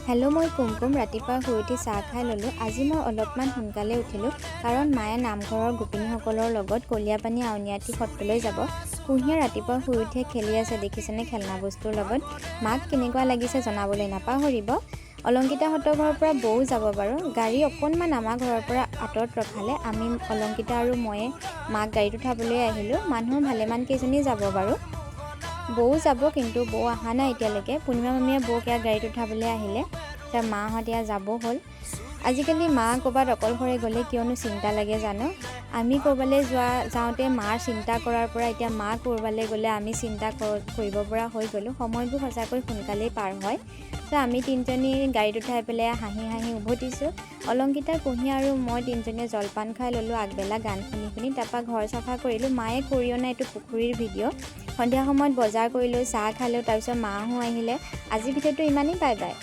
Hello', মই কুমকুম। ৰাতিপুৱা শুই উঠি চাহ খাই ল'লোঁ। আজি মই অলপমান সোনকালে উঠিলোঁ, কাৰণ মায়ে নামঘৰৰ গোপিনীসকলৰ লগত কলীয়াপানী আউনীআটী সত্ৰলৈ যাব। কুঁহিয়ে ৰাতিপুৱা শুই উঠিয়ে খেলি আছে, দেখিছেনে, খেলনা বস্তুৰ লগত। মাক কেনেকুৱা লাগিছে জনাবলৈ নাপাহৰিব। অলংকিতাহঁতৰ ঘৰৰ পৰা বৌ যাব বাৰু। গাড়ী অকণমান আমাৰ ঘৰৰ পৰা আঁতৰত ৰখালে। আমি অলংকিতা আৰু ময়ে মাক গাড়ীত উঠাবলৈ আহিলোঁ। মানুহ ভালেমান কেইজনী যাব বাৰু। বৌ যাব, কিন্তু বৌ অহা নাই এতিয়ালৈকে। পূৰ্ণিমা মামীয়ে বৌক ইয়াত গাড়ীত উঠাবলৈ আহিলে। এতিয়া মাহঁত ইয়াত যাব হ'ল। আজিকালি মা ক'ৰবাত অকলশৰে গ'লে কিয়নো চিন্তা লাগে জানো? আমি ক'ৰবালৈ যাওঁতে মাৰ চিন্তা কৰাৰ পৰা এতিয়া মা ক'ৰবালৈ গ'লে আমি চিন্তা কৰিব পৰা হৈ গ'লোঁ। সময়বোৰ সঁচাকৈ সোনকালেই পাৰ হয়। ত' আমি তিনিজনী গাড়ীত উঠাই পেলাই হাঁহি হাঁহি উভতিছোঁ। অলংকিতা, কুঁহি আৰু মই তিনিজনীয়ে জলপান খাই ল'লোঁ আগবেলা গান শুনি শুনি। তাৰপৰা ঘৰ চাফা কৰিলোঁ। মায়ে কৰি অনা এইটো পুখুৰীৰ ভিডিঅ'। সন্ধিয়া সময়ত বজাৰ কৰিলোঁ, চাহ খালোঁ। তাৰপিছত মাহো আহিলে। আজি ভিডিঅ'টো ইমানেই। Bye bye.